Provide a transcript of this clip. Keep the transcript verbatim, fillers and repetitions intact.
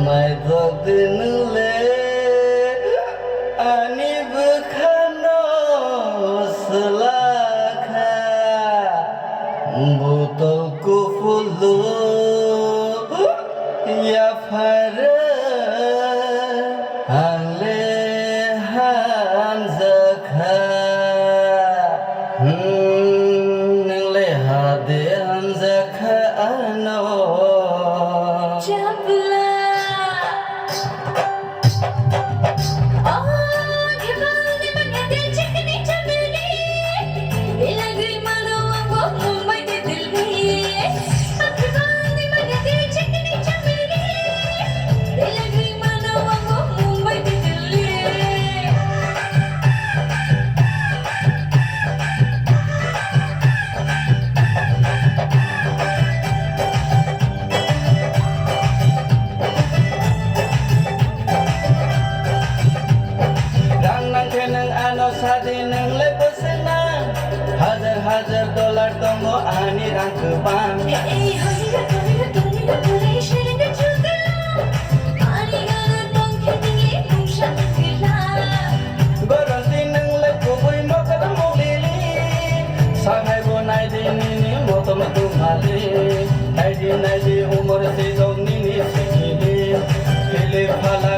Mai bok nwng le ani bwkhano swlakha, botol kuphulu yapharo ang le hamjakha. Hmm, nwng le hade hamjakha ano. Chapla. Rang nang khe nwng ano sadi, nwng le bwswk nang. Hajar hajar dollar tongo ani rang kwbang. Goronti nwng le kubui motor muglili. Sanai bo nai di nini motom tumali. Nai di nai di umor sijok nini sikili. Philip phala